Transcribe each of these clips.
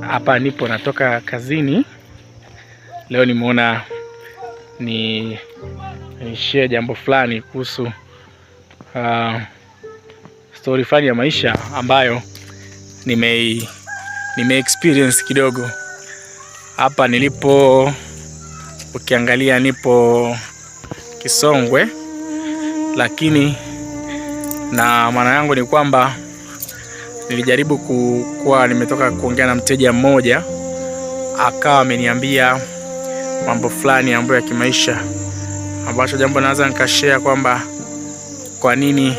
Hapa nipo natoka kazini leo, nimeona ni share jambo fulani kuhusu story fulani ya maisha ambayo nime experience kidogo hapa nilipo. Ukiangalia nipo Kisongwe, lakini na maana yangu ni kwamba nilijaribu kuwa nimetoka kuongea na mteja mmoja, akawa ameniambia mambo fulani ambayo ya kimaisha, ambacho jambo naweza nikashare kwamba kwa nini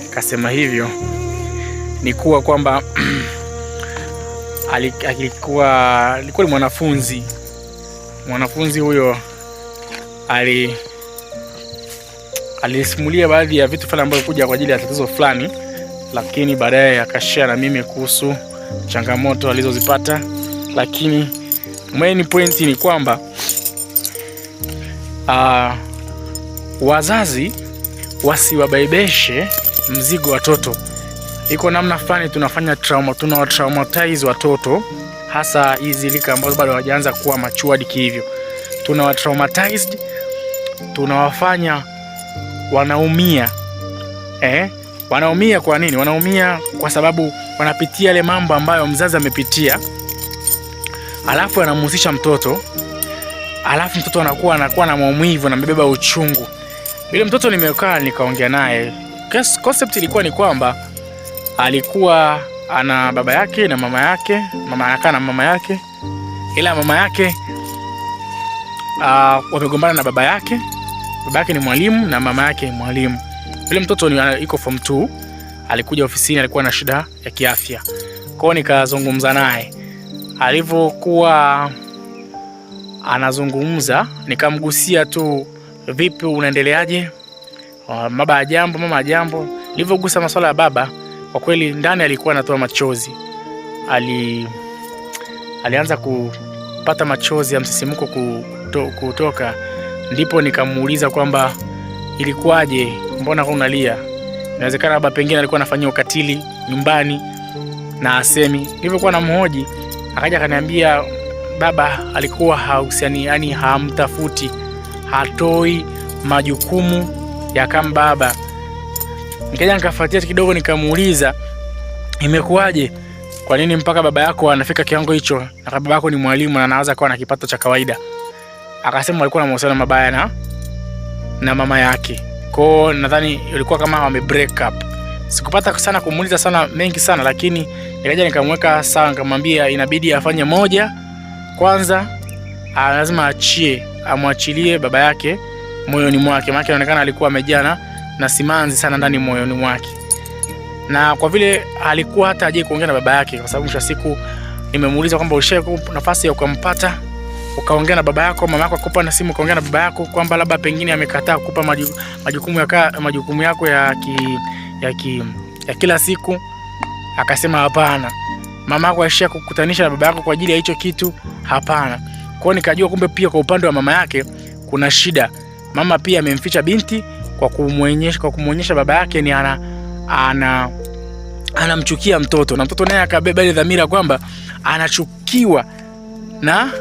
kasema hivyo, ni kuwa kwamba alikuwa ni mwanafunzi. Mwanafunzi huyo alisimulia baadhi ya vitu fulani ambavyo kuja kwa ajili ya tatizo fulani, lakini baadaye akashare na mimi kuhusu changamoto alizozipata. Lakini main point ni kwamba wazazi wasiwabaibeshe mzigo watoto. Iko namna fulani tunafanya trauma, tuna traumatize watoto, hasa hizi lika ambazo bado hawajaanza kuwa matured kihivyo. Tunawa traumatized, tunawafanya wanaumia. Wanaumia kwa nini? Wanaumia kwa sababu wanapitia yale mambo ambayo mzazi amepitia, alafu anamhusisha mtoto, alafu mtoto anakuwa na maumivu na amebeba uchungu. Yule mtoto nimekaa nikaongea naye, concept ilikuwa ni kwamba alikuwa ana baba yake na mama yake, mama anakaa na mama yake, ila mama yake wamegombana na baba yake. Baba yake ni mwalimu na mama yake ni mwalimu. Yule mtoto ni iko form 2, alikuja ofisini, alikuwa na shida ya kiafya. Kwa hiyo nikazungumza naye, alivyokuwa anazungumza nikamgusia tu, vipi, unaendeleaje? Baba ajambo, mama ajambo. Nilivyogusa masuala ya baba, kwa kweli ndani alikuwa anatoa machozi. Alianza kupata machozi ya msisimuko kutoka, ndipo nikamuuliza kwamba ilikuwaje, mbona unalia? Inawezekana baba pengine alikuwa anafanyia ukatili nyumbani na asemi. Nilivyokuwa namhoji, akaja akaniambia baba alikuwa hahusiani, yani hamtafuti, hatoi majukumu ya kama baba. Nikaja nikafuatia kidogo, nikamuuliza imekuwaje, kwa nini mpaka baba yako anafika kiwango hicho, na baba yako ni mwalimu na anaweza kuwa na kipato cha kawaida? Akasema walikuwa na mahusiano mabaya na mama yake, kwao nadhani ilikuwa kama wame break up. Sikupata sana kumuuliza sana mengi sana, lakini nikaja nikamweka sawa, nikamwambia inabidi afanye moja kwanza, lazima achie, amwachilie baba yake moyoni mwake, maana inaonekana alikuwa amejaa na simanzi sana ndani moyoni mwake, na kwa vile alikuwa hata hajawahi kuongea na baba yake, kwa sababu mwisho wa siku nimemuuliza kwamba ushawahi nafasi ya ukampata ukaongea na baba yako, mama yako akupa na simu ukaongea na baba yako kwamba labda pengine amekataa kukupa majukumu yako ya kila siku? Akasema hapana. Mama yako aishia kukutanisha na baba yako kwa ajili ya hicho kitu? Hapana. Kwa hiyo nikajua kumbe pia kwa upande wa mama yake kuna shida. Mama pia amemficha binti kwa kumuonyesha baba yake ni ana anamchukia mtoto, na mtoto naye akabeba ile dhamira kwamba anachukiwa na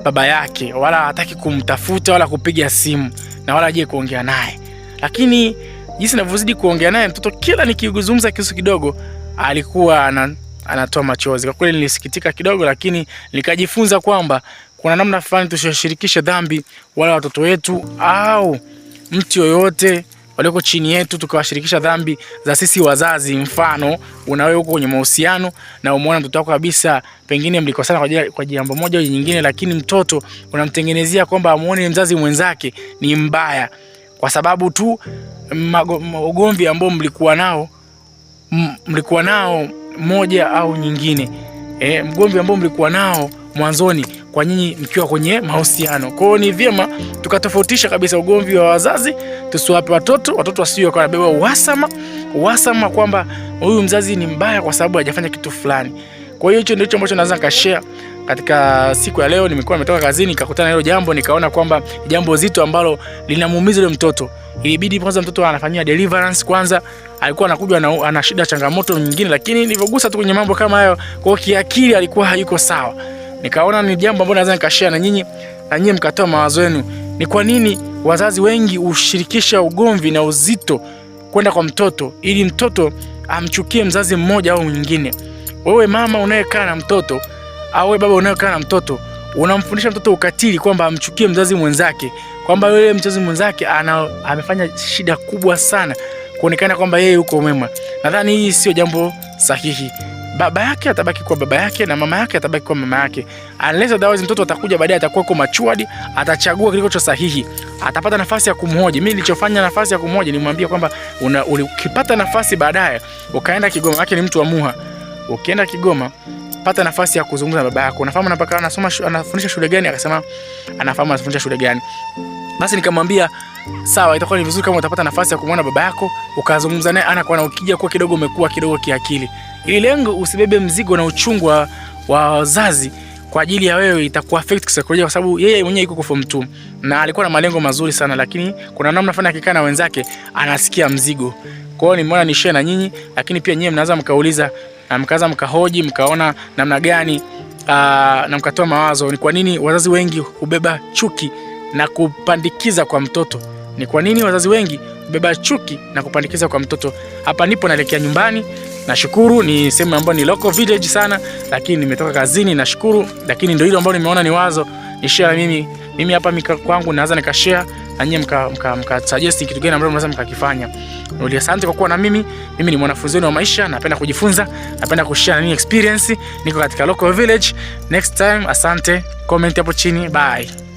baba yake, wala hataki kumtafuta wala kupiga simu na wala haje kuongea naye. Lakini jinsi ninavyozidi kuongea naye mtoto, kila nikizungumza kisu kidogo alikuwa anatoa machozi. Kwa kweli nilisikitika kidogo, lakini nikajifunza kwamba kuna namna fulani tusishirikishe dhambi wala watoto wetu au mtu yoyote walioko chini yetu, tukawashirikisha dhambi za sisi wazazi. Mfano, unawe uko kwenye mahusiano na umeona mtoto wako kabisa, pengine mlikosana kwa jambo moja au nyingine, lakini mtoto unamtengenezea kwamba amuone mzazi mwenzake ni mbaya kwa sababu tu ugomvi ambao mlikuwa nao moja au nyingine, mgomvi ambao mlikuwa nao mwanzoni kwa nyinyi mkiwa kwenye mahusiano. Kwa hiyo ni vyema tukatofautisha kabisa ugomvi wa wazazi, tusiwape watoto, watoto wasiwe wanabeba uhasama kwamba huyu mzazi ni mbaya kwa sababu hajafanya kitu fulani. Kwa hiyo hicho ndicho ambacho naweza nikashare katika siku ya leo. Nimekuwa nimetoka kazini nikakutana na hilo jambo, nikaona kwamba jambo zito ambalo linamuumiza yule mtoto. Ilibidi kwanza mtoto anafanyiwa deliverance kwanza, alikuwa anakuja ana shida changamoto nyingine, lakini nilivyogusa tu kwenye mambo kama hayo, kwa kiakili alikuwa hayuko sawa. Nikaona ni jambo ambalo naweza nikashare na nyinyi na nyinyi mkatoa mawazo yenu. Ni kwa nini wazazi wengi hushirikisha ugomvi na uzito kwenda kwa mtoto ili mtoto amchukie mzazi mmoja au mwingine? Wewe mama unayekaa na mtoto au wewe baba unayekaa na mtoto, unamfundisha mtoto ukatili kwamba amchukie mzazi mwenzake, kwamba yule mzazi mwenzake amefanya shida kubwa sana kuonekana kwamba yeye yuko mwema. Nadhani hii sio jambo sahihi. Baba yake atabaki kuwa baba yake na mama yake atabaki kuwa mama yake. Unless otherwise mtoto atakuja baadaye atakuwa kwa matured, atachagua kilicho sahihi. Atapata nafasi ya kumhoji. Mimi nilichofanya nafasi ya kumhoji nimwambia kwamba ukipata nafasi baadaye ukaenda Kigoma, yake ni mtu wa Muha. Ukienda Kigoma pata nafasi ya kuzungumza na baba yako. Unafahamu anapaka anasoma anafundisha shule gani? Akasema anafahamu anafundisha shule gani. Basi nikamwambia sawa, itakuwa ni vizuri kama utapata nafasi ya kumwona baba yako ukazungumza naye ana kwa ana, ukija kuwa kidogo umekuwa kidogo kiakili, ili lengo usibebe mzigo na uchungu wa wazazi kwa ajili ya wewe, itakuwa affect kisaikolojia, kwa sababu yeye mwenyewe yuko form 2 na alikuwa na malengo mazuri sana, lakini kuna namna fulani akikaa na wenzake anasikia mzigo. Kwa hiyo nimeona ni share na nyinyi, lakini pia nyinyi mnaweza mkauliza na mkaanza mkahoji mkaona namna gani na mkatoa mawazo ni kwa nini wazazi wengi hubeba chuki na kupandikiza kwa mtoto. Ni kwa nini wazazi wengi hubeba chuki na kupandikiza kwa mtoto? Hapa nipo naelekea nyumbani. Nashukuru ni sehemu ambayo ni local village sana, lakini nimetoka kazini, nashukuru. Lakini ndio hilo ambalo nimeona ni wazo ni share mimi. Mimi hapa kwangu naweza nikashare na nyinyi mka suggest kitu gani ambacho mnaweza mkakifanya. Asante kwa kuwa na mimi. Mimi ni mwanafunzi wenu wa maisha, napenda kujifunza, napenda kushare na ninyi experience. Niko katika local village. Next time, asante. Comment hapo chini. Bye.